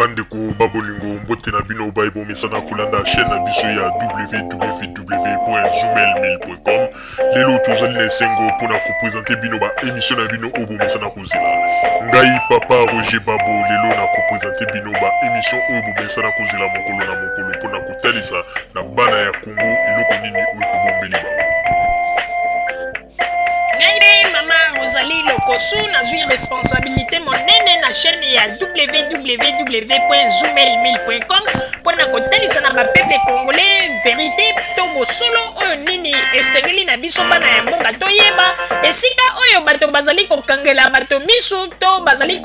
Bandeko ba bolingo, mbote na bino baye bomesana kolanda chaîne na biso ya www.zoomail1000.com. Lelo tozali na esengo mpona kopresente bino ba émission na bino oyo bomesana kozela. Ngai papa Roger Babo lelo na kopresente bino ba émission oyo bomesana kozela mokolo na mokolo mpona kotalisa na bana ya Congo eloko nini oyo tobombeli bango. Ngai nde mama Rosalie Lokosu, nazwi responsabilité monene na chaîne ya www.zoomail1000.com mpo na kotalisa na bapeuple congolais verité to bosolo oyo nini esengeli na biso bana ya mboka toyeba esika oyo bato bazali kokangela bato misu to bazali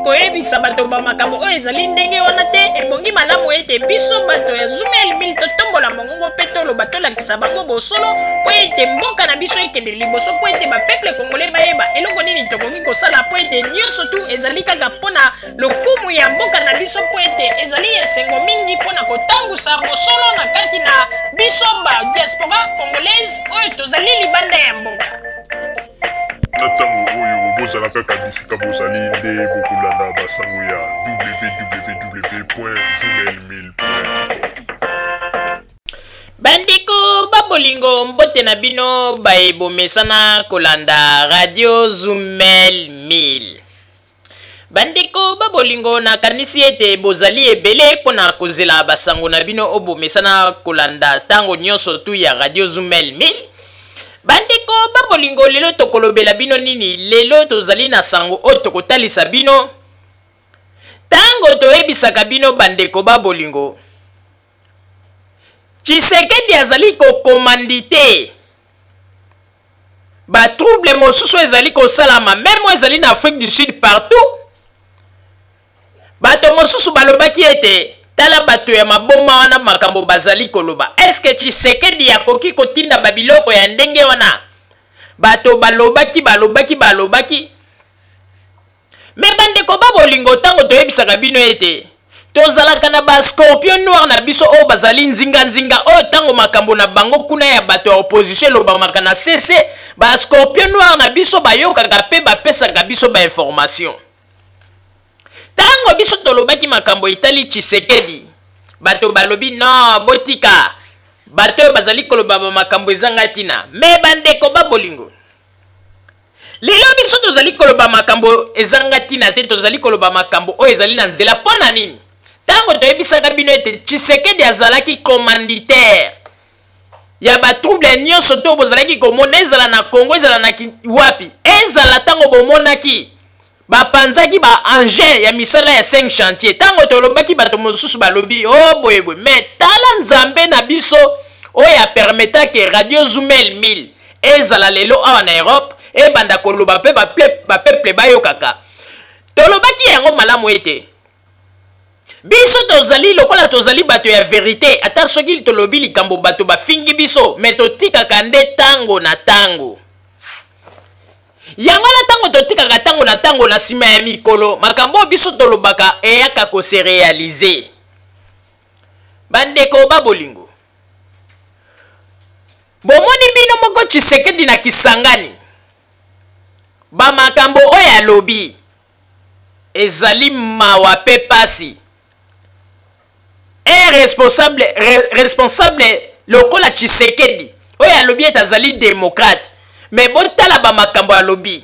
koyebisa bato bamakambo oyo ezali ndenge wana te. Ebongi malamu ete biso bato ya Zoomail 1000 totombola mongongo mpe toloba, tolakisa bango bosolo mpo ete mboka na biso ekende liboso, mpo ete bapeuple congolais bayeba eloko nini tokoki kosala, mpo ete nyonso tu ezali kaka mpo na lokumu ya mboka na biso, mpo ete ezali esengo mingi mpo na kotangusa bosolo na kati na biso ba diaspora congolaise oyo tozali libanda ya mboka. Na ntango oyo bozala kaka bisika bozali nde bokolanda basango ya www.zoomail1000.com. Bandeko ba bolingo, mbote na bino baye bomesana kolanda radio Zumel 1000. Bandeko ba bolingo, nakanisi ete bozali ebele mpo na kozela basango na bino oyo bomesana kolanda ntango nyonso tu ya radio Zumel 1000. Bandeko ba bolingo, lelo tokolobela bino nini? Lelo tozali na sango oyo tokotalisa bino. Ntango toyebisaka bino bandeko ba bolingo, Tshisekedi azali kokomandite ba trouble mosusu ezali kosalama meme oyo ezali na Afrique du Sud partout. Bato mosusu balobaki ete tala bato ya maboma wana makambo bazali koloba, eske Tshisekedi akoki kotinda babiloko ya ndenge wana? Bato balobaki balobaki balobaki. Me bandeko ba bolingo, ntango toyebisaka bino ete tozalaka na ba scorpion noir na biso oyo bazali nzinganzinga, oyo ntango makambo na bango kuna ya bato ya opposition elobamaka na cc, ba scorpion noir na biso bayokaka mpe bapesaka biso ba information. Ntango biso tolobaki makambo etali Tshisekedi, bato balobi no, botika bato oyo bazali koloba ba makambo ezanga ntina. Me bandeko ba bolingo, lelo biso tozali koloba makambo ezanga ntina te, tozali koloba makambo oyo ezali na nzela. Mpo na nini? Ntango toyebisaka bino ete Tshisekedi azalaki commanditaire ya batrouble nyonso to bozalaki komona, ezala na Congo, ezala na wapi, ezala ntango bomonaki bapanzaki ba engin ya misala ya 5 chantier, ntango tolobaki bato mosusu balobi o oh, boye boye. Me tala Nzambe na biso oyo apermetake radio Zumel 1000 ezala lelo awa na Europe, ebanda koloba mpe bapeuple bayokaka. Tolobaki yango malamu ete biso tozali lokola tozali bato ya verite, ata soki tolobi likambo bato bafingi biso, me totikaka nde ntango na ntango. Yango wana ntango totikaka ntango na ntango, na nsima ya mikolo makambo oyo biso tolobaka eyaka kose realize. Bandeko ba bolingo, bomoni bino moko Tshisekedi na Kisangani, bamakambo oyo alobi ezali mawa mpe pasi. Un responsable, responsable lokola Tshisekedi oyo alobi ete azali démocrate, me botala bamakambo alobi,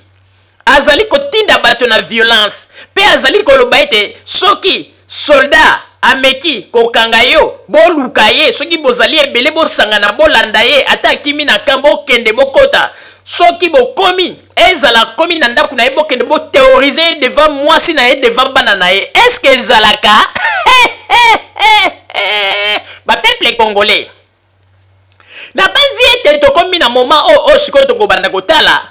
azali kotinda bato na violence mpe azali koloba ete soki soldat ameki kokanga yo, boluka ye, soki bozali ebele bosangana bolanda ye, ata akimi na kamp bokende bokota, soki bokomi ezala akomi na ndako na ye bokende boterrorize ye devant mwasi na ye, devant bana na ye. Eske ezalaka? Bapeuple congolais, nabanzi ete tokomi na moment oyo oyo sikoyo tokobanda kotala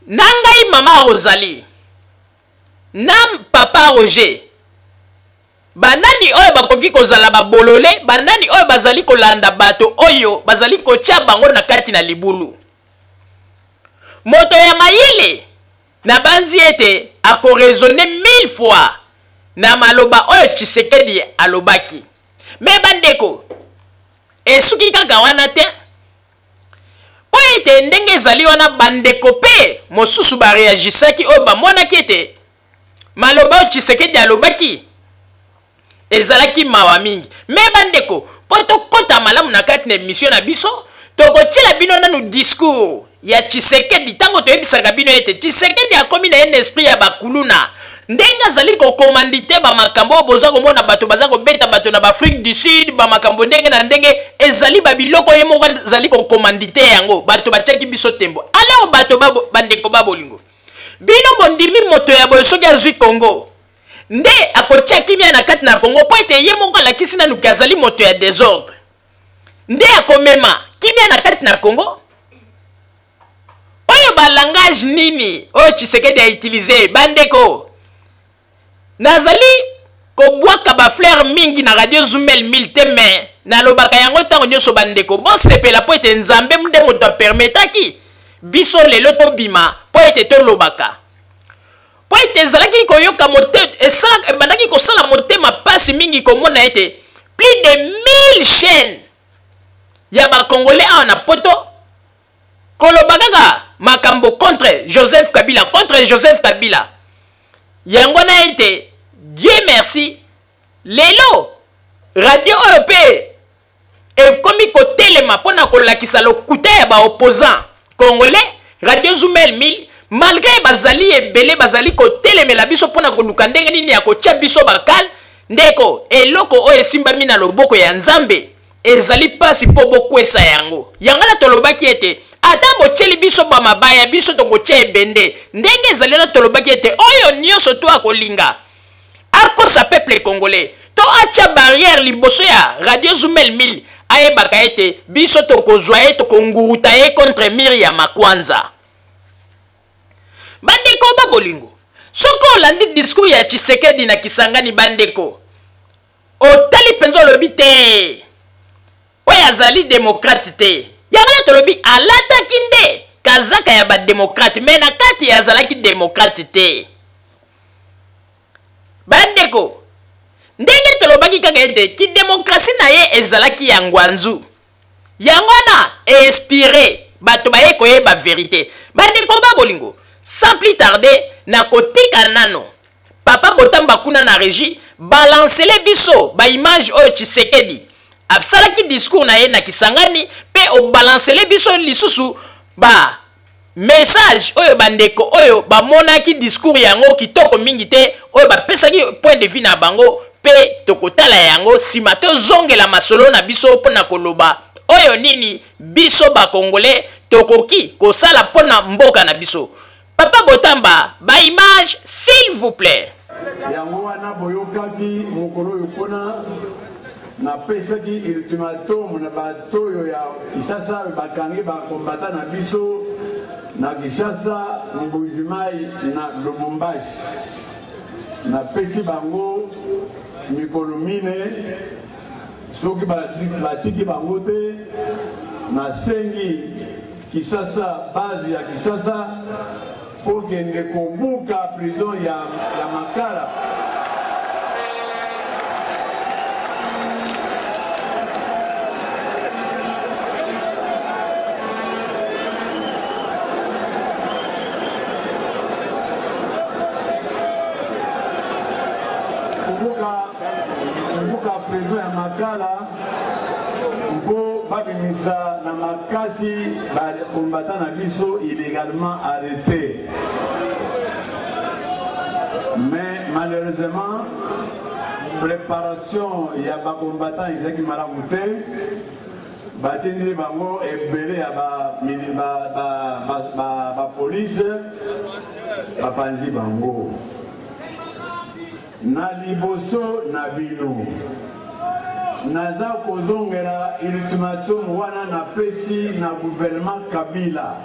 na ngai mama Rosalie na papa Roger, banani oyo bakoki kozala babolole, banani oyo bazali kolanda bato oyo bazali kotia bango na kati na libulu. Moto ya mayele nabanzi ete akoraisonne 1000 fois na maloba oyo Tshisekedi alobaki. Me bandeko, esuki kaka wana te, mpo ete ndenge ezali wana bandeko mpe mosusu bareagisaki oyo bamonaki ete maloba oyo Tshisekedi alobaki Ezalaki mawa mingi. Mais bandeko, mpo tokɔta malamu na kati na emission na biso, tokotiela bino nanu discours ya Tshisekedi. Ntango toyebisaka bino ete Tshisekedi akomi na ye na esprit ya bakuluna, ndenge azali kocommanditer bamakambo oyo boza komona, bato baza kobeta bato na baAfrique du Sud, bamakambo ndenge na ndenge, ezali babiloko ye moko azali kocommanditer yango. Bato batiaki biso tembo. Alors bato, bandeko babolingo, bino bondimi moto ya boye soki azwi Congo nde akotia kimia na kati na Congo? Mpo ete ye moko alakisi nanuki azali moto ya désordre, nde akomema kimia na kati na Congo? Oyo balangage nini oyo Tshisekedi autiliser? Bandeko, nazali kobwaka bafleurs mingi na Radio Zumel 1000 te, mais nalobaka yango ntango nyonso. Bandeko, bosepela mpo ete Nzambe nde moto apermettaki biso lelo tobima mpo ete tolobaka, mpo ete ezalaki koyoka ebandaki kosala motema mpasi mingi komona ete plus de 1000 chaînes ya bacongolais awa na Poto koloba kaka makambo contre Joseph Kabila, contre Joseph Kabila. Yango wana ete Dieu merci, lelo radio oyo mpe ekomi kotelema mpo na kolakisa lokuta ya baopposant congolais, Radio Zumel 1000. Malgré bazali ebele bazali kotelemela biso mpo na koluka ndenge nini ya kotia biso bakale, ndeko, eloko oyo esimbami na loboko ya Nzambe ezali mpasi mpo bokwesa yango. Yango na tolobaki ete ata botieli biso bamabaya, biso tokotia ebende. Ndenge ezali wana, tolobaki ete oyo nyonso to akolinga akosa peuple congolais to atia barrière liboso ya Radio Zumel 1000, ayebaka ete biso tokozwa ye, tokonguruta ye contre mur ya makwanza. Bandeko babolingo, soki olandi discours ya Tshisekedi na Kisangani, bandeko, otali mpenza, olobi te oyo azali démocrate te. Yango na tolobi alataki nde kazaka ya badémocrate, mais na kati azalaki démocrate te. Bandeko, ndenge tolobaki kaka ete kidémocratie na ye ezalaki ya ngwanzu, yango wana einspirer bato baye koyeba vérité. Bandeko babolingo, sans plus tarder, nakotika nano papa Botamba kuna na régie balancele biso baimage oyo Tshisekedi asalaki discours na ye na Kisangani, mpe obalancele biso lisusu ba message oyo bandeko oyo bamonaki discours yango kitoko mingi te, oyo bapesaki point de vue na bango. Mpe tokotala yango nsima, tozongela masolo na biso mpo na koloba oyo nini biso bacongolais tokoki kosala mpo na mboka na biso. Papa Botamba, baimage s'il vous plaît. Yango wana boyokaki mokolo oyo mpona napesaki ultimatum na bato oyo ya Kinshasa oyo bakangi bakombata na biso na Kinshasa, Mbujimai na Lubumbashi. Napesi bango mikolo mine. Soki batiki bango te, nasengi Kinshasa, base ya Kinshasa, kokende kobuka prison ya Makala. Kobuka prison ya Makala mpo babimisa na makasi bacombattant na biso illégalement arrêté. Mais malheureusement, préparation ya bacombattant ezalaki malamu te. Batindeli bango ebele ya bapolice, bapanzi bango na liboso na bino. Naza kozongela ultimatum wana napesi na gouvernement Kabila.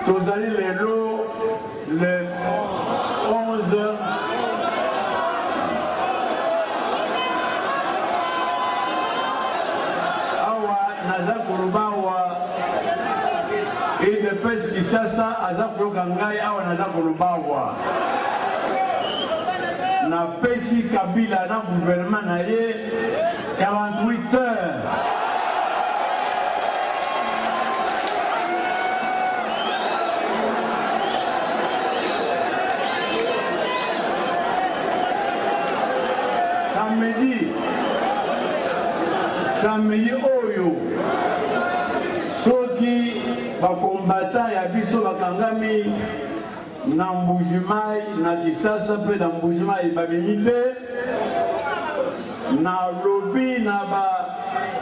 Tozali lelo le 11. Awa naza koloba awa, UDPS Kinshasa aza koyoka ngai awa naza koloba awa. Napesi Kabila na gouvernement na ye 48 heures. Samedi, samedi oyo, soki bakombata ya biso bakangami na Mbuji-Mayi, na Kinshasa mpe na Mbuji-Mayi babimi te, nalobi na ba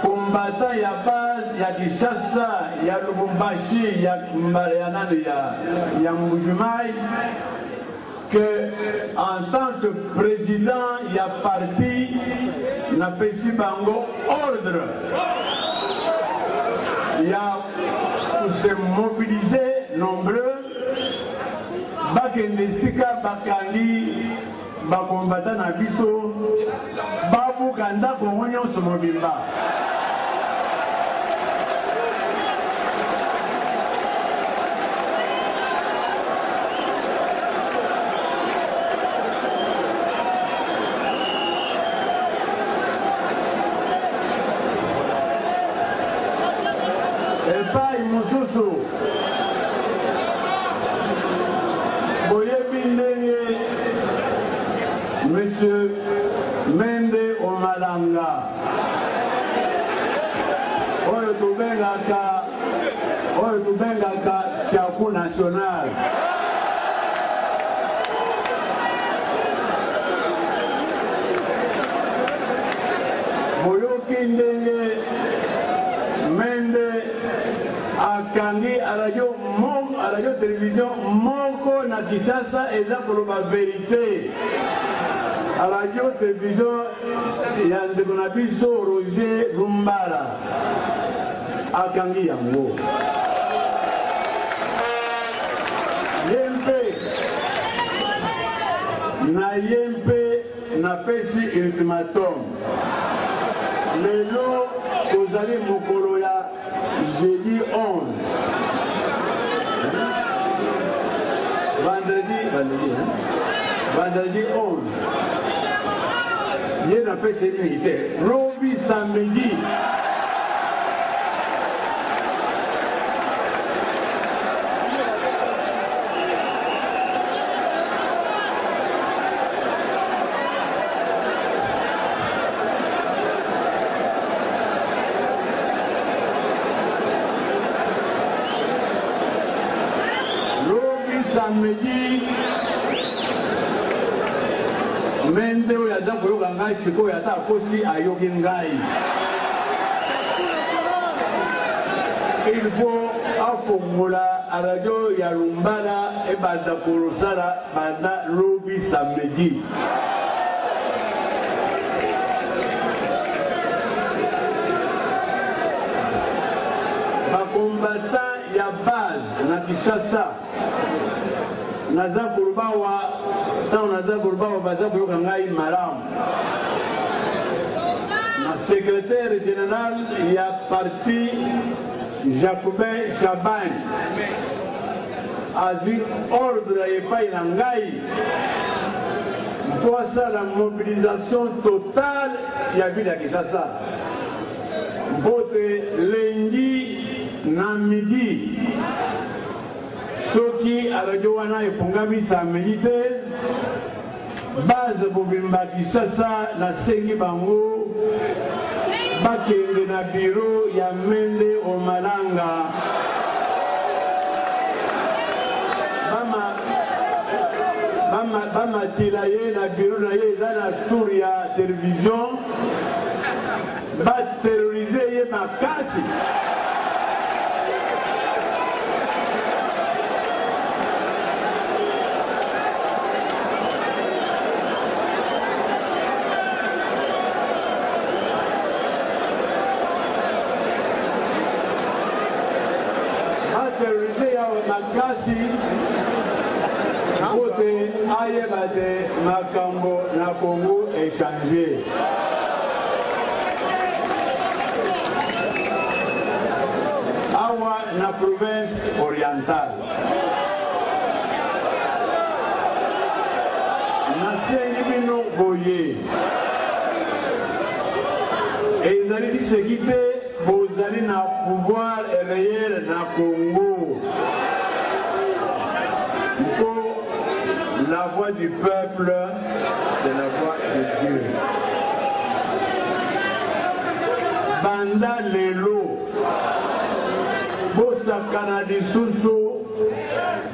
combattant ya base ya Kinshasa, ya Lubumbashi, ya mbala ya nani ya, ya Mbuji-Mayi que en tant que président ya parti napesi bango ordre ya se mobiliser nombreux bakende esika bakangi bakombata na biso babuka ndako yango nyonso mobimba. Epai mosusu boyebi ndenge Monsieur Mende Omalanga oyo tobengaka oyo tobengaka Tshiaku National boyoki ndenge Mende akangi radio radio television moko na Kinshasa eza koloba verite. Radio television ya ndeko na biso Roger Lumbala akangi yango. Ye mpe na ye mpe napesi ultimatum lelo tozali mokolo ya Jeudi 11. Vendredi, vendredi, hein? Vendredi 11. Ye na pesi mingi te. Lobi samedi. Lobi samedi mende oyo aza koyoka ngai sikoyo ata akosi ayoki ngai il faut afongola radio ya lumbala ebanda kosala banda lobi samedi. Ba combattants ya base na Kinshasa naza koloba awa ntango naza koloba awa baza koyoka ngai malamu na secrétaire général ya parti Jacobin Chaban azwi ordre epai na ngai mpo asala mobilisation totale ya ville ya Kinshasa mpo te lundi na midi soki radio wana efungami samedi te base mobimba Kinshasa nasengi bango bakende na biro ya Mende Omalanga bamatela ye na biro na ye eza na tour ya television baterrorize ye makasi. Baterrorize ya makasi mpo te ayeba te makambo na Congo echange. Awa na province orientale nasengi bino boye, ezali liseki te, bozali na pouvoir réel na Congo mpo la voix du peuple c'est la voix de Dieu. Banda lelo bosakana lisusu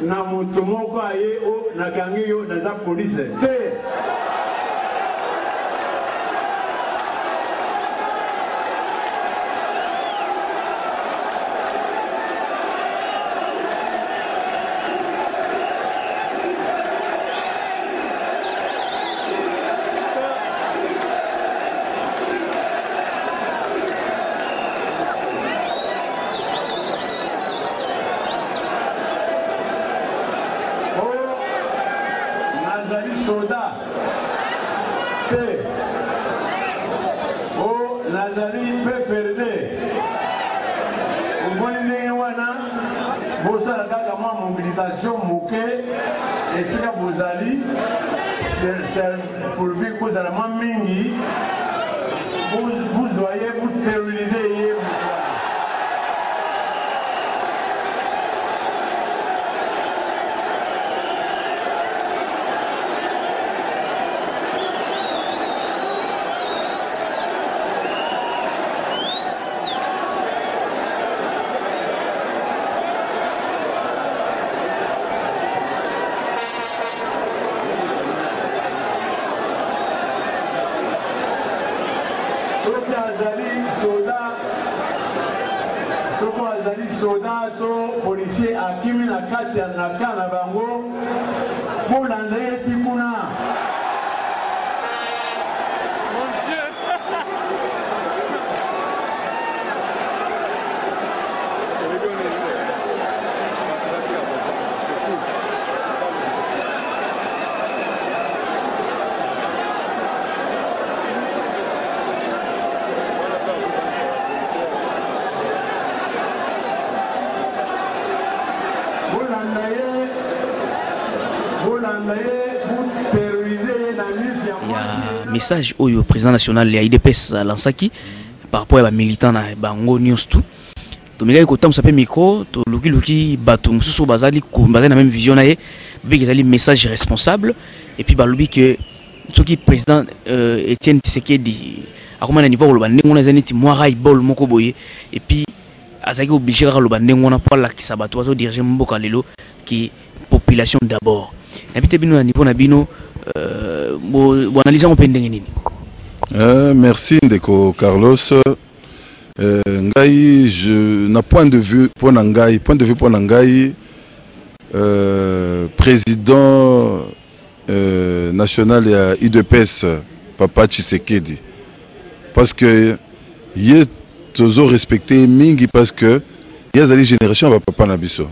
na moto moko aye o nakangi yo naza polise te. Nazali soda te, o nazali PPRD. Omoni ndenge wana, bosala kaka mwa mobilisation moke esika bozali, pourvu kozala mwa mingi, bozwa ye, boterrorize ye moto wana. Soki azali soda, soko azali soda to policier akimi na kati ya na camp na bango, bolanda ye ti kuna. Mon Dieu. Bolanda ye, bolanda ye, boterrorize ye na miso ya mwasi. Ya message oyo président national ya UDPS alansaki par rapport ya bamilitant na bango nyonso tu, tomekaki kotambusa mpe micro, tolukiluki bato mosusu oyo bazali na même vision na ye, babiki ezali message responsable. Et puis balobi ke soki président Etienne Tshisekedi akoma na niveau koloba ndenge wana, eza neti mwa ras-le-bol moko boye. Et puis azalaki obligé kaka koloba ndenge wana mpo alakisa bato bazodirige mboka lelo ki population d'abord. Nayebi te bino na niveau na bino, boanalyse yango mpe ndenge nini? Merci ndeko Carlos. Ngai na point de vue mpo na ngai, point de vue mpo na ngai, président national ya UDPS, papa Tshisekedi, parce que ye tozo respecter mingi, parce que ye azali génération ya bapapa na biso.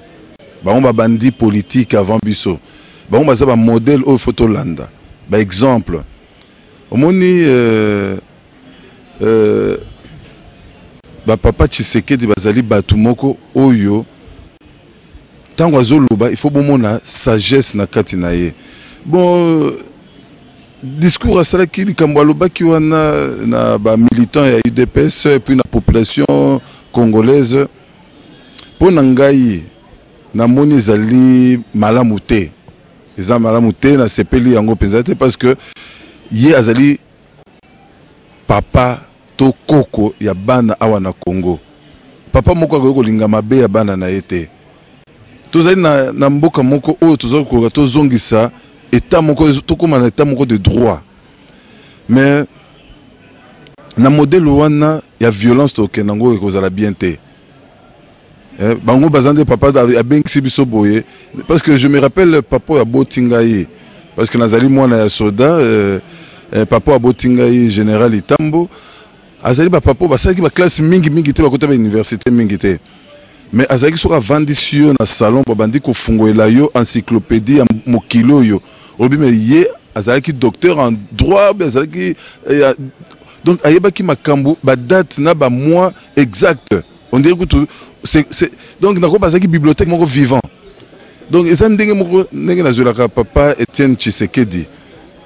Bango babandi politique avant biso, bango baza bamodèle oyo faut tolanda, baexemple. Omoni, bapapa Tshisekedi bazali bato moko oyo ntango azoloba, il faut bomona sagesse na kati na ye. Bon, discours asalaki, likambo alobaki wana na bamilitant ya UDPS et puis na population congolaise, mpo na ngai namoni ezali malamu te, eza malamu te, nasepeli yango mpenza te, parce que ye azali papa to koko ya bana awa na Congo. Papa moko akoki kolinga mabe ya bana na ye te. Tozali na mboka moko oyo tozali koluka tozongisa état moko, tokóma na état moko de droit, mais na modèle wana ya violence tokende yango, ekozala bien te. Bango baza nde papa abengisi biso boye, parce que je me rappelle papa oyo aboti ngai, parce que nazali mwana ya soda. Papa oyo aboti ngai, général Itambo, azali bapapa oyo basalaki baclasse mingi mingi te, bakota bauniversité mingi te, mais azalaki soki avandisi yo na salon, babandi kofungolela yo encyclopédie ya mokili oyo olobi. Mais ye azalaki docteur en droit, azalaki donc ayebaki makambo, badate na bamois exact. On dirait kutu c'est donc nako bazalaki bibliothèque moko vivant. Donc eza ndenge moko ndenge nazwelaka papa Etienne Tshisekedi.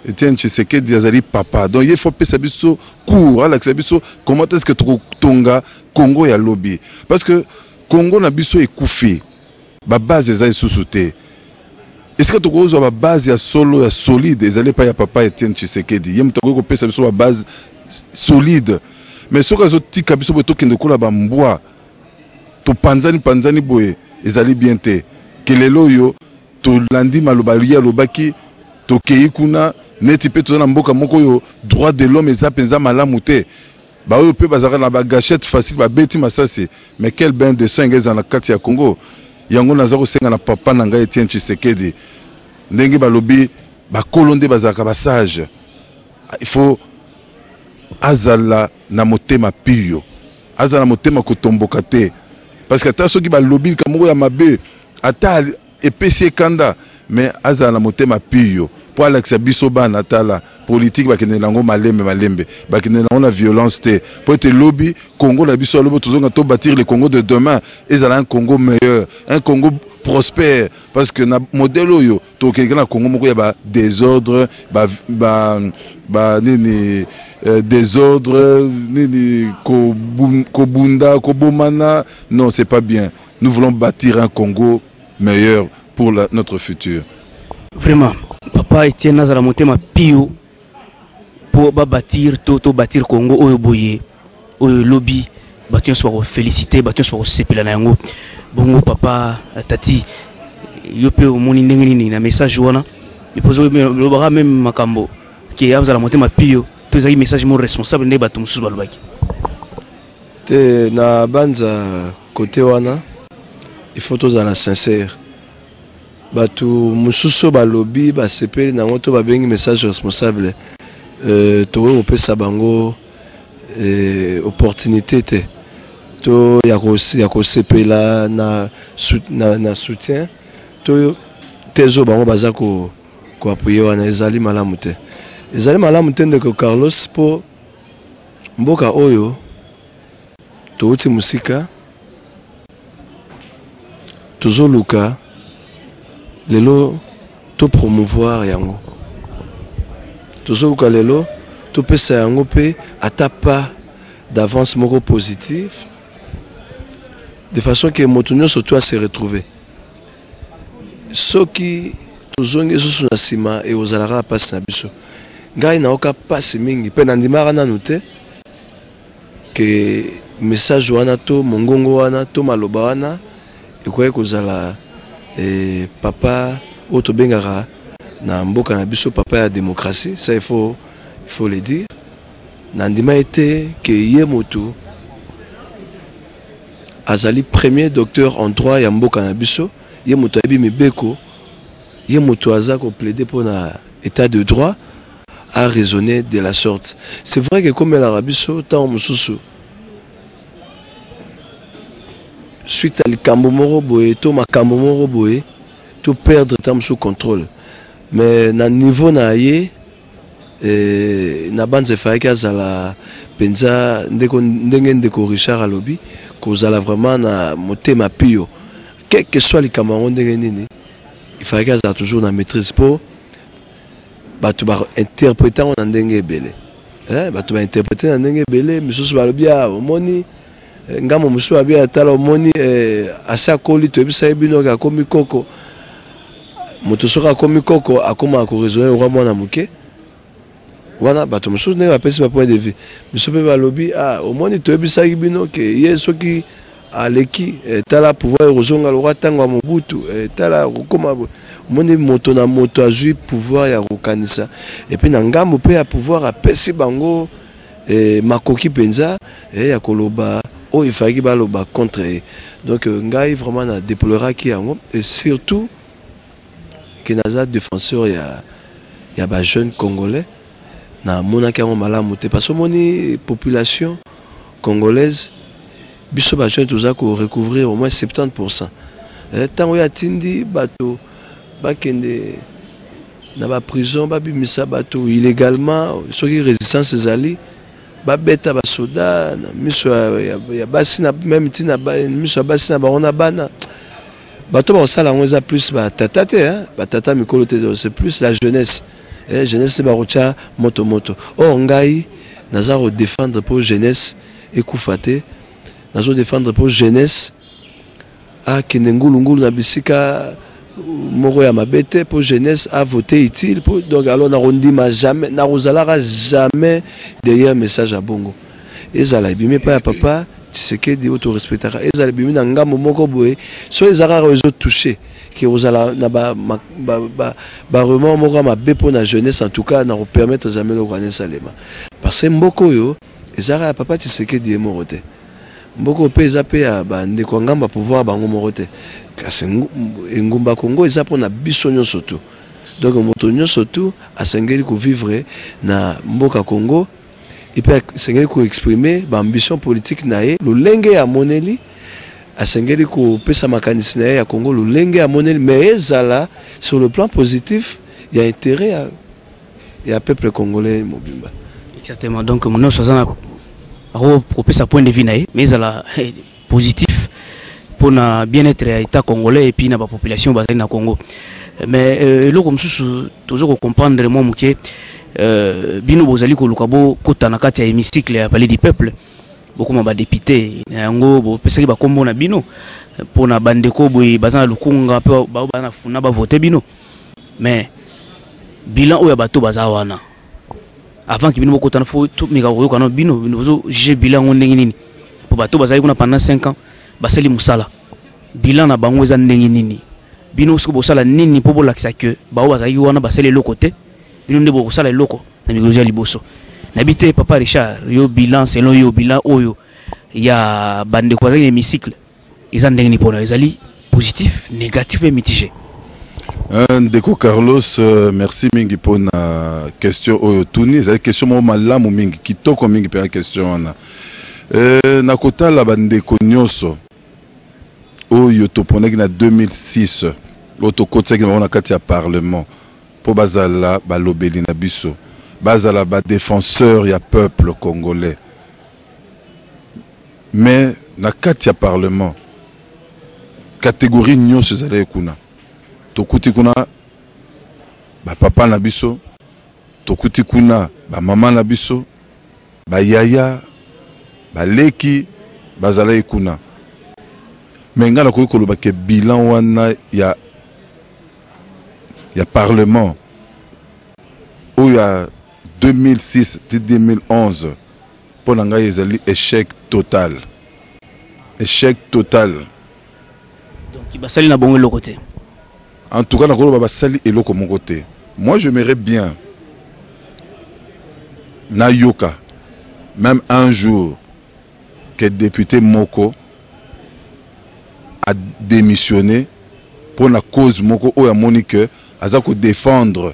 Etienne Tshisekedi azali papa, donc ye faut apesa biso cours, alakisa biso comment est-ce que tokotonga Congo ya lobi, parce que Congo na biso ekufi, babase eza lisusu te. Esika tokozwa babase ya solo, ya solide, ezali epai ya papa Etienne Tshisekedi. Ye moto akoki kopesa biso babase solide. Mais soki azotika biso boye tokende lokola ba mbwa, topanzani panzani boye, ezali bien te. Ke lelo oyo tolandi maloba ye alobaki, tokei kuna neti mpe toza na mboka moko oyo droit de l'homme eza mpenza malamu te. Baoyo mpe bazalaka na ba gâchette facile babeti masasi, mais quel bain de sang eza na kati ya Congo. Yango naza kosenga na papa na ngai Etienne Tshisekedi, ndenge balobi bakolo nde bazalaka ba sage, il faut azala na motema pio, azala na motema kotomboka te, parce que ata soki balobi likambo moko ya mabe, ata epesi ye kanda, mais azala na motema pio mpo alakisa biso bana, tala politique bakende nango malembe malembe, bakende nango na violence te, mpo ete lobi Congo na biso alobi tozonga to bâtir le Congo de demain, ezala un Congo meilleur, un Congo prospère, parce que na modèle oyo tokende na Congo moko ya ba désordre, ba, ba, ba nini, désordre nini, kobunda, kobomana, non, c'est pas bien. Nous voulons bâtir un Congo meilleur pour notre futur. Vraiment, papa Etienne azala motema pio pour ba bâtir to to bâtir Congo oyo boye oyo lobi bato nyonso bako féliciter, bato nyonso bakosepela na yango. Bongo papa Tati, yo mpe omoni ndenge nini na message wana? Epozo lobaka même makambo ke azala motema pio, to ezalaki message mo responsable nde bato mosusu balobaki? Te, na banza côté wana il faut tozala sincère. Bato mosusu balobi basepeli nango to babengi message responsable, tokoki kopesa bango opportunité te to ya kosepela na soutien to te. Zo bango baza koappuyer wana, ezali malamu te, ezali malamu te, ndeko Carlos, mpo mboka oyo touti mosika, tozoluka lelo topromouvoir yango, tozoluka lelo topesa yango mpe ata pas d'avance moko positif, de façon ke moto nyonso to ase retrouver. Soki tozongi lisusu na nsima, ekozala kaka mpasi na biso. Ngai nayoka mpasi mingi mpe nandimaka nanu te ke message wana to mongongo wana to maloba wana ekoki kozala papa oyo tobengaka na mboka na biso papa ya démocratie. Ça, il faut le dire, nandima ete ke ye motu azali premier docteur en droit ya mboka na biso, ye moto ayebi mibeko, ye moto aza koplaider mpona état de droit, a raisonné de la sorte. C'est vrai que ekomelaka biso ntango mosusu, suite à likambo moko boye to makambo moko boye, to perdre ntango mosusu contrôle, mais na niveau na ye, na banza efalaki azala mpenza ndeko, ndenge ndeko Richard alobi, kozala vraiment na motema pio. Quel que soit likambo yango ndenge nini, il fallaki azala toujours na maîtrise, mpo bato bainterpréter yango na ndenge ebele, bato bainterpréter na ndenge ebele. Misusu balobi: "A omoni." Ngambo mosusu babi: "Atala, omoni, asi akoli, toyebisa ye bino ke akomi koko." Moto soki akomi koko, akomaka koraisonner lokwa mwana moke. Wana bato mosusu ndenge bapesi ba point de vue. Biso mpe balobi: "Ah, omoni, toyebisaki bino ke ye soki aleki, tala, pouvoir ekozonga lokwa ntango ya Mobutu, tala kokoma." Omoni, moto na moto azwi pouvoir ya kokanisa. Et puis na ngambo mpe ya pouvoir, apesi bango makoki mpenza ya koloba oyo efalaki baloba contre ye. Donc ngai vraiment na déploraki yango, et surtout ke naza défenseur ya bajeune congolais, namonaki yango malamu te, parce que omoni, population congolaise, biso bajeune toza korecouvrir au moins 70. Ntango oyo atindi bato bakende na baprison, babimisa bato illégalement, soki résistance ezali, babeta basoda na miso ya basi na même ntina miso ya basi na bango na bana. Bato bakosala yango eza plus batata te, hein? Batata mikolo te, c'est plus la jeunesse, jeunesse bakotya moto moto. Or ngai naza kodéfendre mpo jeunesse ekufa te, nazodéfendre mpo jeunesse akende ngulungulu na bisika moko ya mabe te, mpo jeunesse avote utile po. Donc alors nakondima jamais, nakozalaka jamais derrière message ya bongo. Ezala ebimi epai ya papa Tshisekedi oyo torespectaka, ezala ebimi na ngambo moko boye, soki eza kaka ezo touche ke kozala na ba, ba, ba, ba, ba rumeur moko ya mabe mpo na jeunesse, en tout cas na kopermettre jamais eloko wana esalema, parce que mboka oyo eza kaka ya papa Tshisekedi ye moko te. Mboka oyo mpe eza mpe ya bandeko ya ngambo ya pouvoir bango moko te, kasi engumba Congo eza mpo na biso nyonso tu. Donc moto nyonso tu asengeli kovivre na mboka Congo epe asengeli koexprime baambition politique na ye lolenge ya amoneli, asengeli kopesa makanisi na ye ya Congo lolenge ya amoneli, mais ezala sur le plan positif ya intérêt ya peuple congolais mobimba. Exactement, donc nyonso aza na akopesa point de vue na ye, mais ezala positif mpona bien-être ya état congolais et puis na bapopulation bazali na Congo. Mais eloko mosusu toza kocomprendre mwa moke, bino bozali koluka bokota na kati ya hémicycle ya Palais du Peuple, bokoma badéputé na yango, bopesaki bakombo na bino mpona bandeko boye baza na Lukunga mpe bao baza na Funa bavote bino. Mais bilan oyo ya bato baza wana avant ke bino bokotana, fo tomeka koyoka na bino, bino bozojuge bilan yango ndenge nini? Po bato bazali kuna pendant 5 ans, basali mosala, bilan na bango eza ndenge nini? Bino soki bosala nini mpo bolakisa ke bao bazalaki wana basali eloko te, bino nde bokosala eloko na mikolo ya liboso? Nayebi te, papa Richard, yo bilan, selon yo, bilan oyo ya bandeko bazalaki na hémicycle eza ndenge nini mpona ezali positif, négatif mpe mitigé? Ndeko Carlos, merci mingi mpona question oyo tuni. Ezali question moko malamu mingi, kitoko mingi mpenza question wana. Na kotala bandeko nyonso oyo toponaki na 2006, oyo tokotisaki na bango na kati ya parlement mpo bazala balobeli na biso, bazala badéfenseur ya peuple congolais, mais na kati ya parlement catégorie nyonso ezalaki kuna. Tokuti kuna bapapa na biso, tokuti kuna bamama na biso, bayaya, baleki bazalaki kuna. Me ngai nakoki koloba ke bilan wana ya parlement oyo ya 2006 ti 2011, mpo na ngai ezali échec total, échec total. Donc basali na bongo eloko te? En tout cas nakoloba basali eloko moko te. Moi, j'aimerais bien nayoka même un jour que député moko a démissionné mpo na cause moko oyo amoni ke aza kodéfendre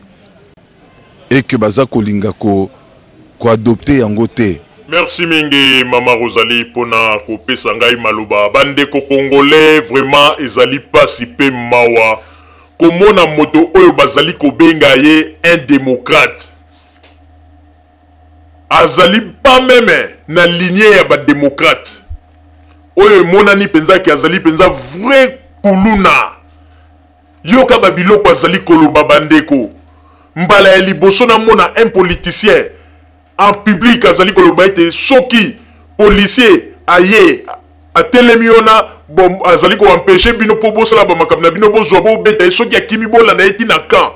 et que baza kolinga koadopte yango te. Merci mingi, mama Rosalie, mpona kopesa ngai maloba. Bandeko congolais, vraiment ezali pasi mpe mawa komona moto oyo bazali kobenga ye un démocrate azali pas même na lignée ya badémocrate oyo emonani mpenza ke azali mpenza vrai kuluna. Yoka babiloko azali koloba. Bandeko, mbala ya liboso namona un politicien en public azali koloba ete soki policier aye atelemi wana, bon, azali koempêche bino mpo bosala bamakambo na bino, bozwa bobeta ye, soki akimi, bolanda ye ti na camp.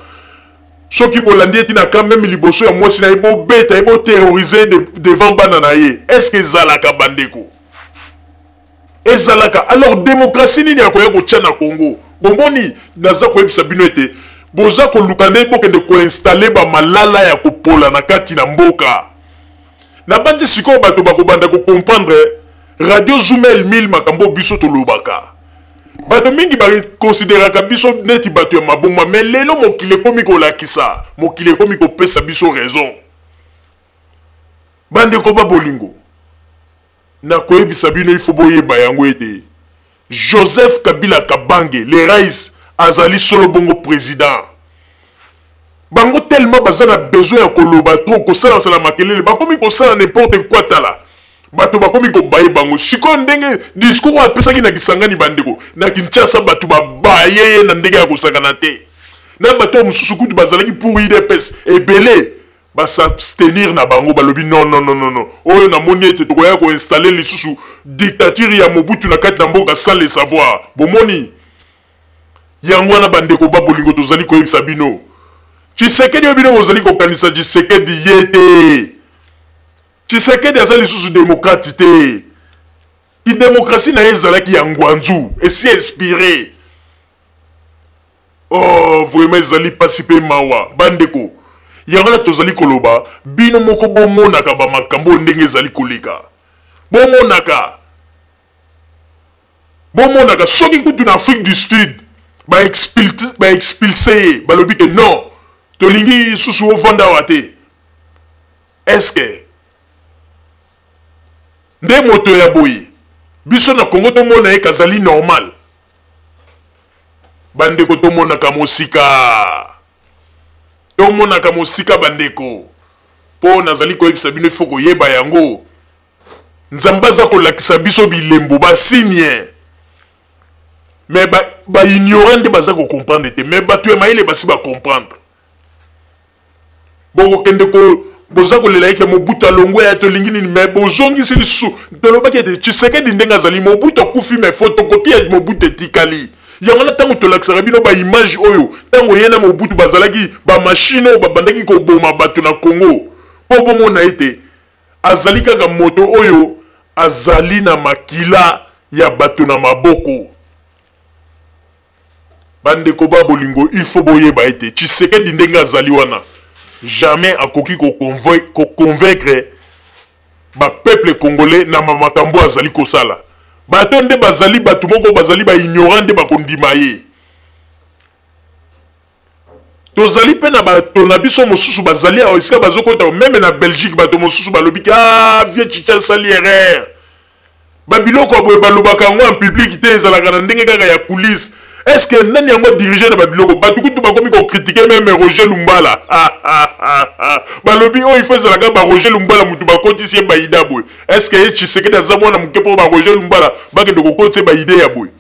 Soki bolandi ye ti na camp, même liboso ya mwasi na ye, bobeta ye, boterrorize devant bana na ye. Est ce que ezalaka, bandeko? Ezalaka? Alors démocratie nini akoya kotia na Congo? Bomoni, naza koyebisa bino ete boza koluka nde bokende koinstalle bamalala ya kopola na kati na mboka. Nabandi sikoyo bato bakobanda kocomprendre Radio Zumel 1000, makambo biso tolobaka. Bato mingi bakonsideraka biso neti bato ya maboma, mais lelo mokili ekomi kolakisa, mokili ekomi kopesa biso raison. Bandeko babolingo, nakoyebisa bino, ifo boyeba yango ete Joseph Kabila Kabange le rais azali solo bongo président. Bango tellement baza na besoin ya koloba trop, kosalasala makelele, bakomi kosala n'importe quoi. Tala, bato bakomi kobaye bango sikoyo ndenge discours oyo apesaki na Kisangani. Bandeko, na Kinshasa bato babaye ye na ndenge ya kosakana te. Na bato oyo mosusu kutu bazalaki pour UDPS, ebele bas'abstenir na bango, balobi: "Non, non, non, non, non, oyo namoni ete tokoya koinstalle lisusu dictature ya Mobutu na kati na mboka sans le savoir." Bomoni yango wana, bandeko ba bolingo, tozali koyebisa bino, Tshisekedi oyo bino bozali kokanisa Tshisekedi ye te. Tshisekedi aza lisusu démocrate te. Ki démocratie na ye ezalaki ya ngwanzu, esi expiré. Oh, vraiment ezali pasi pe mawa bandeko. Yango wana tozali koloba bino moko bomonaka ba makambo ndenge ezali koleka. Bomonaka. Bomonaka soki kutu na Afrique du Sud ba expulse ye balobi ke non tolingi susu ovanda awa te. Est-ce que nde moto ya boye biso na Congo tomona ye kazali normal? Bandeko tomonaka mosika, tomonaka mosika bandeko, mpo nazali koyebisa bino ifo koyeba yango. Nzambe aza kolakisa biso bilembo basigne me baignorant ba nde baza kocomprendre te, me bato ya mayele basi bacomprendre. Bokokende ko boza kolela eke Mobutu alongwe ya tolingi nini, me bozongisi lisusu. Tolobaki ete Tshisekedi ndenge azali, Mobutu akufi, me photocopie ya Mobutu etikali. Yango wana ntango tolakisaka bino baimage oyo, ntango ye na Mobutu bazalaki bamashine oyo babandaki koboma bato na Congo, mpo bomona ete azali kaka moto oyo azali na makila ya bato na maboko. Bandeko ba bolingo, il faut boyeba ete Tshisekedi ndenge azali wana, jamais akoki ko convaincre ba peuple congolais na makambo azali kosala. Bato nde bazali bato moko bazali ba ignorant nde bakondima ye. Tozali mpe na bato na biso mosusu bazali awa esika bazokota meme na Belgique, bato mosusu balobi ke ah, vieux Tshitshi asali erreur. Babiloko ya boye balobaka yango en public te, ezalaka na ndenge kaka ya coulisse. Est-ce que nani yango dirige na babiloko? Bato kutu bakomi kocritiquer meme Roger Lumbala. Balobi oyo il faut ezalaka ba Roger Lumbala mutu bakotisi ye baida boye. Est-ce que ye Tshisekedi aza mwana moke mpo ba Roger Lumbala bakende kokotisa ye baide ya boye?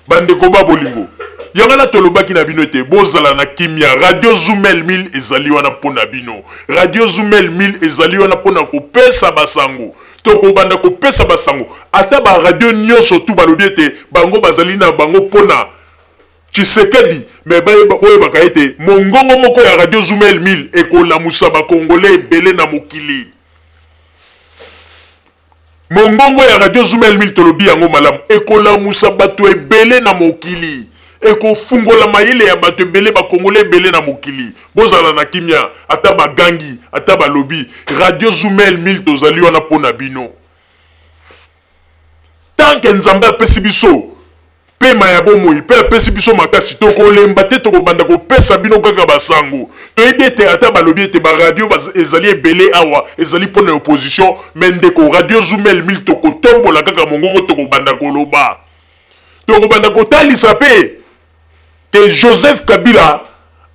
Bandeko ba bolingo, yango wana tolobaki na bino ete bozala na kimia. Radio Zumel 1000 ezali wana mpo na bino. Radio Zumel 1000 ezali wana mpo na kopesa basango. Tokobanda kopesa basango ata ba radio nyonso tu balobi ete bango bazali na bango mpo na Tshisekedi, me boyebaka ete mongongo moko ya Radio Zumel 1000 ekolamusa ba Congolais ebele na mokili. Mongongo ya Radio Zumel 1000 tolobi yango malamu, ekolamusa bato ebele na mokili, ekofungola mayele ya bato ebele, ba Congolais ebele na mokili. Bozala na kimia, ata bagangi, ata balobi, Radio Zumel 1000 tozali wana mpo na bino. Tant que Nzambe apesi biso pema ya bomoi mpe apesi biso makasi, tokolemba te, tokobanda kopesa bino kaka basango. Toyebi ete ata balobi ete ba radio ezali ebele awa, ezali mpo na opposition, me ndeko, Radio Zumel 1000 tokotombola kaka mongongo, tokobanda koloba, tokobanda kotalisa mpe ke Joseph Kabila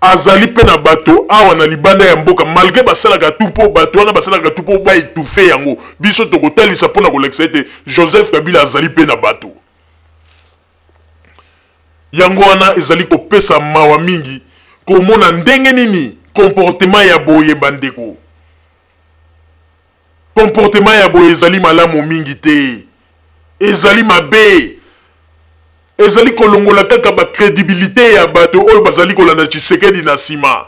azali mpe na bato awa na libanda ya mboka, malgre basalaka tout mpo bato wana basalaka tout mpo ba étouffer yango. Biso tokotalisa mpo na kolakisa ete Joseph Kabila azali mpe na bato. Yango wana ezali kopesa mawa mingi komona ndenge nini comportement ya boye bandeko. Comportement ya boye ezali malamu mingi te, ezali mabe, ezali kolongola kaka ba credibilite ya bato oyo bazali kolanda Tshisekedi na nsima.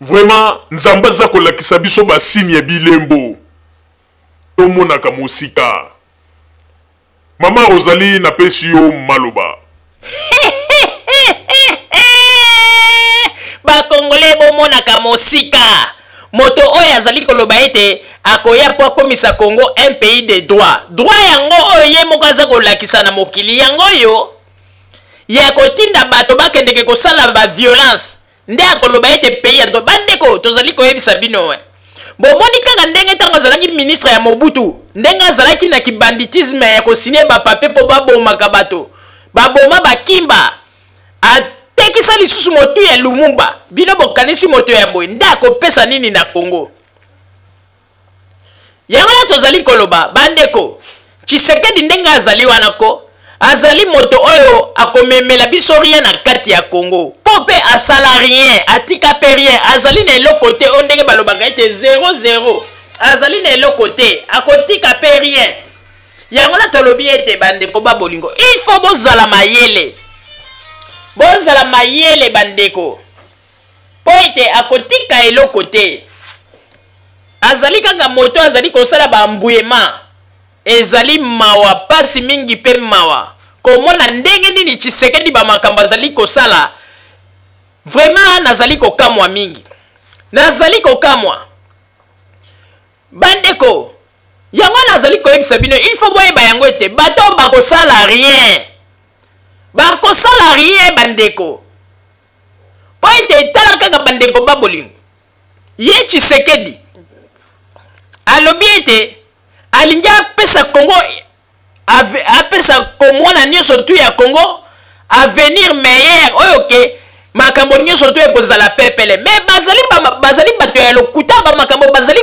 Vraiment Nzambe aza kolakisa biso ba signe ya bilembo tomonaka mosika. Mama Rosalie, napesi yo maloba. Bakongole bomonaka mosika. Moto oyo azali koloba ete akoya mpo akomisa Congo un pays de droit. Droit yango oyo ye moko aza kolakisa na mokili yango oyo ya kotinda bato bakendeke kosala ba violence nde akoloba ete pays ya droit. Bandeko, tozali koyebisa bino, bomoni kaka ndenge ntango azalaki ministre ya Mobutu, ndenge azalaki na kibanditisme ya kosigne bapapier mpo babomaka bato, baboma bakimba, atekisa lisusu motu ya Lumumba. Bino bokanisi moto ya boye nde akopesa nini na Congo? Yango wana tozali koloba bandeko, Tshisekedi ndenge azali wana ko azali moto oyo akomemela biso rien na kati ya Congo, po pe asala rien, atika pe rien, azali na eloko te. Oyo ndenge balobaka ete 0-0, azali na eloko te, akotika pe rien. Yango wana tolobi ete bandeko ba bolingo, il faut bozala mayele, bozala mayele bandeko, po ete akotika eloko te. Azali kaka moto azali kosala ba embrouillement. Ezali mawa, pasi mingi pe mawa komona ndenge nini Tshisekedi ba makambo azali kosala. Vraiment nazali kokamwa mingi, nazali kokamwa bandeko. Yango nazali koyebisa bino, il faut boyeba yango ete bato oyo bakosala rien, bakosala rien bandeko, mpo ete tala kaka bandeko ba bolingo, ye Tshisekedi alobi ete alingi apesa Congo, apesa mwana nyonso tu ya Congo avenir meilleur, oyo ke makambo nyonso tu ekozala pepele. Mais bazali bato ya lokuta, ba makambo bazali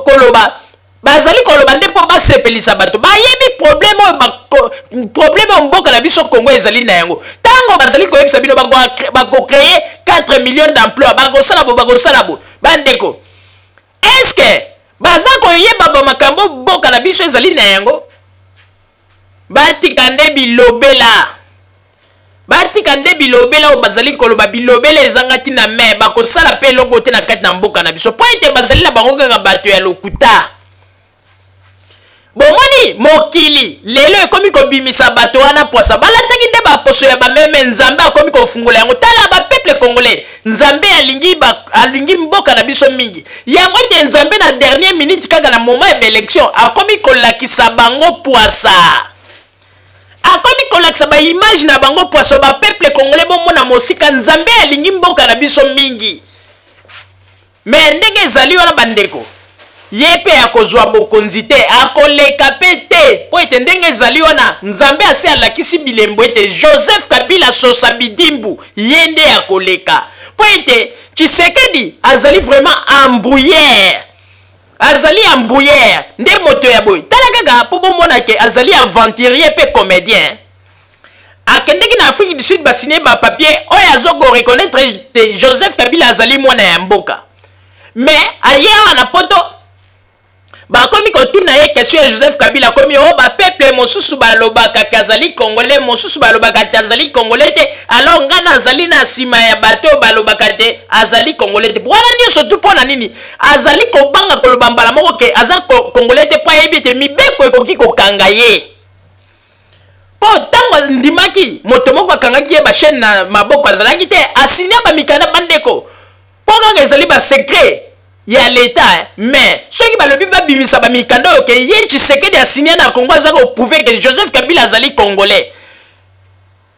koloba, bazali koloba nde mpo basepelisa bato. Bayebi problème oyo problème oyo mboka na biso Congo ezali na yango. Ntango bazali koyebisa bino bakocréer 4 millions d'emplois, bakosala bo, bakosala bo, bandeko, est-ce que baza koyeba ba makambo mboka na biso ezali na yango? Batika nde bilobela, batika nde bilobela oyo bazali koloba. Bilobela ezanga ntina, me bakosala mpe eloko te na kati na mboka na biso, mpo ete bazali na bango kaka bato ya lokuta. Bomoni mokili lelo ekomi kobimisa bato wana pwasa balataki nde baposo ya bameme. Nzambe akomi kofungola yango. Tala bapeuple congolais, Nzambe alingi mboka na biso mingi. Yango ete Nzambe na dernière minute, kaka na moment ya baélection, akomi kolakisa bango pwasa, akomi kolakisa baimage na bango pwaso. Bapeuple congolais, bomona mosika, Nzambe alingi mboka na biso mingi. Me ndenge ezali wana bandeko, ye mpe akozwa bokonzi te, akoleka mpe te, mpo ete ndenge ezali wana, Nzambe asi alakisi bilembo ete Joseph Kabila Sosa Bidimbu ye nde akoleka, mpo ete Tshisekedi azali vraiment embrouillère, azali embrouillère nde moto ya boye. Tala kaka mpo bomona ke azali aventurier mpe comédien. Akendeki na Afrique du Sud, basigne bapapier oyo azo koreconnaître te Joseph Kabila azali mwana ya mboka. Mais aye awa na poto, bakomi kotuna ye question ya Joseph Kabila, akomi o bapeuple mosusu balobaka ke azali congolais, mosusu balobaka te azali congolais te. Alors ngai nazali na nsima ya bato oyo balobaka te azali congolais te. Wana nyonso tu mpo na nini? Azali kobanga koloba mbala moko ke aza congolais te, mpo ayebi ete mibeko ekoki kokanga ye. Mpo ntango andimaki, moto moko akangaki ye bachaîne na maboko, azalaki te asinya bamikanda bandeko, mpo kaka ezali basecret ya leta. Mais soki balobi babimisa bamikanda oyo ke ye Tshisekedi asinya na Congo, aza koprouve ke Joseph Kabila azali congolais.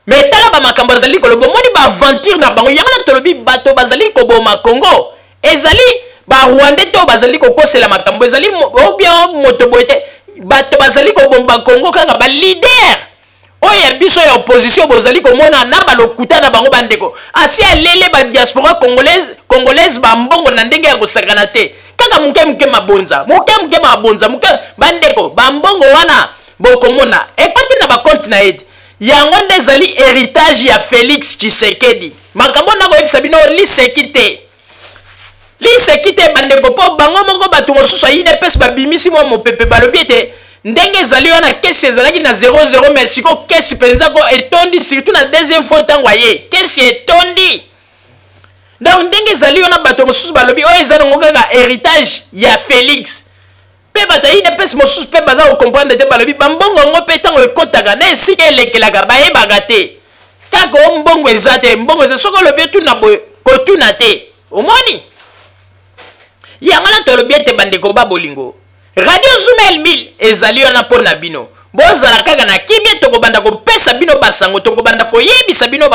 Mais tala bamakambo azali koloba, omoni baaventure na bango. Yango na tolobi bato bazali koboma Congo ezali barwandais to bazali kokosela makambo ezali obia moto boye te. Bato bazali kobomba Congo kaka baleader oyo ya biso ya opposition, bozali komona na balokuta na bango bandeko. Asi alele badiaspora congolaise bambongo na ndenge ya kosakana te, kaka moke moke mabonza, moke moke mabonza moke. Bandeko, bambongo wana bokomona ekoti na bakonte na ye te. Yango nde ezali héritage ya Félix Tshisekedi. Makambo nakoyebisa bino liseki te, liseki te bandeko, mpo bango moko bato mosusu ya UDPS babimisi mwa mopepe, balobi ete ndenge ezali wana, kesi ezalaki na 00, mais sikoyo kesi mpenza ko etondi, surtout na deuxième fois ntango aye, kesi etondi. Donc ndenge ezali wana, bato mosusu balobi oyo eza nango kaka héritage ya Félix. Mpe bato ya UDPS mosusu mpe baza kocomprendre te, balobi bambongo yango mpe ntango ekɔtaka na esika elekelaka bayebaka te, kaka o mbongo eza te, mbongo eza. Soki olobi otuna boye, kotuna te. Omoni yango na tolobi ete bandeko ba bolingo, Radio Zuma El 1000 ezali wana mpo na bino. Bozala kaka na kimia, tokobanda kopesa bino basango, tokobanda koyebisa bino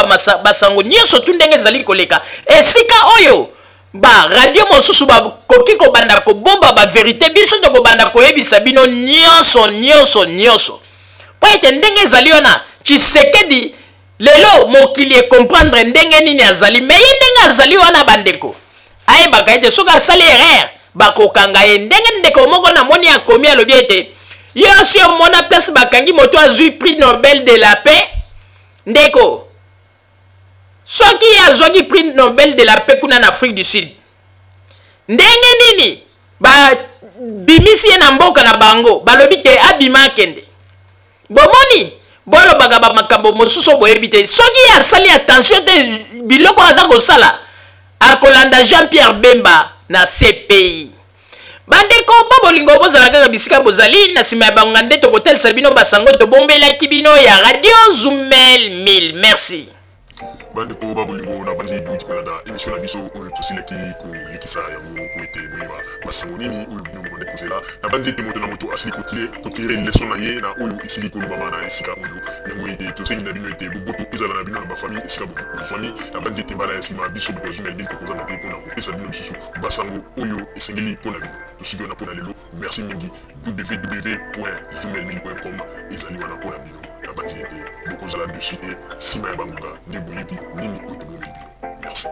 basango nyonso tu ndenge ezali koleka. Esika oyo ba radio mosusu bakoki kobanda kobomba baverité, biso tokobanda koyebisa bino nyonso nyonso nyonso, mpo ete ndenge ezali wana, Tshisekedi lelo mokili ekomprendre ndenge nini azali. Me ye ndenge azali wana bandeko, ayebaka ete soki asali erreur bakokanga ye. Ndenge ndeko moko namoni akomi, alobi ete yo si omona place bakangi moto azwi prix Nobel de la paix. Ndeko, soki ye azwaki prix Nobel de la paix kuna na Afrique du Sud, ndenge nini babimisi ye na mboka na bango, balobi te abima akende? Bomoni, bolobaka bamakambo mosusu boyebi te. Soki ye asali attention te, biloko aza kosala, akolanda Jean Pierre Bemba na CPI. Bandeko ba bolingo, bozala kaka bisika bozali. Na nsima ya bangonga nde tokotalisa bino basango tobombelaki bino ya Radio Zumel 1000. Merci. Bandeko ba bolingo, na bandi bouti kolanda émission na biso oyo tosilaki kolekisa yango po ete boyeba basango nini oyo bino bobandi kozela. Na bandi ete moto na moto asili kotire leson na ye na oyo esili kolobama na esika oyo. Yango ete tosengi na bino ete boboto ezala na bino na bafamille esika bozwami. Na bandi ete mbala ya nsima, biso bato ya Zumel 1000 tokozanga te mpona kopesa bino lisusu basango oyo esengeli mpo na bino. Tosuki wana mpo na lelo. Merci mingi. www.zumel1000.com ezali wana mpo na bino. Nabanzi ete bokozala dessus te. Nsima ya bangonga nde boyebi nini oyo tobomeli bino. Merci.